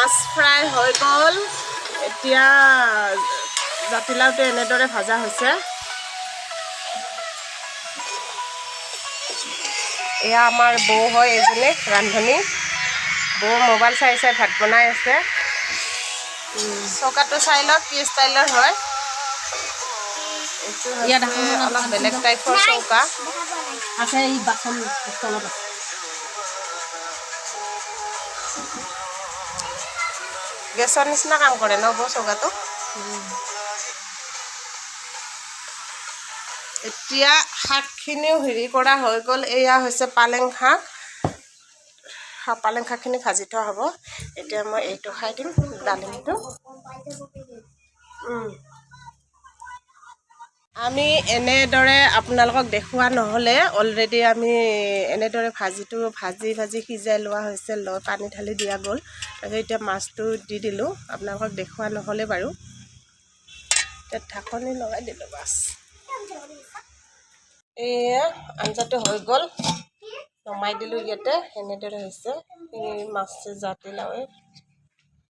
মাছ fry হৈ গ'ল। এতিয়া জাতিলাওটো এনেদৰে ভাজা হৈছে। এয়া আমাৰ বৌ হয় এজনী, ৰান্ধনী বৌ। মোবাইল চাই চাই ভাত বনাই আছে। চৌকাটো চাই লওক, কি ষ্টাইলৰ হয়। এইটো ইয়াত হৈছে এখন অলপ বেলেগ টাইপৰ চৌকা। আছে, এই বাচন তলত আছে। গেছৰ নিচিনা কাম কৰে ন বৌ চৌকাটো? এতিয়া শাকখিনিও হেৰি কৰা হৈ গ'ল। এয়া হৈছে পালেং শাক। পালেং শাকখিনি ভাজি থোৱা হ'ব। এতিয়া মই এইটো খাই দিম, ডালিমটো। আমি এনেদৰে আপোনালোকক দেখুওৱা নহ'লে। অলৰেডি আমি এনেদৰে ভাজিটো ভাজি ভাজি সিজাই লোৱা হৈছে, লৈ পানী ঢালি দিয়া গ'ল। তাৰপিছত এতিয়া মাছটো দি দিলোঁ। আপোনালোকক দেখুওৱা নহ'লে বাৰু। এতিয়া ঢাকনি লগাই দিলোঁ, বাছ। এয়া আঞ্জাটো হৈ গ'ল, নমাই দিলোঁ ইয়াতে। এনেদৰে হৈছে এই মাছে জাতিলাওৱে।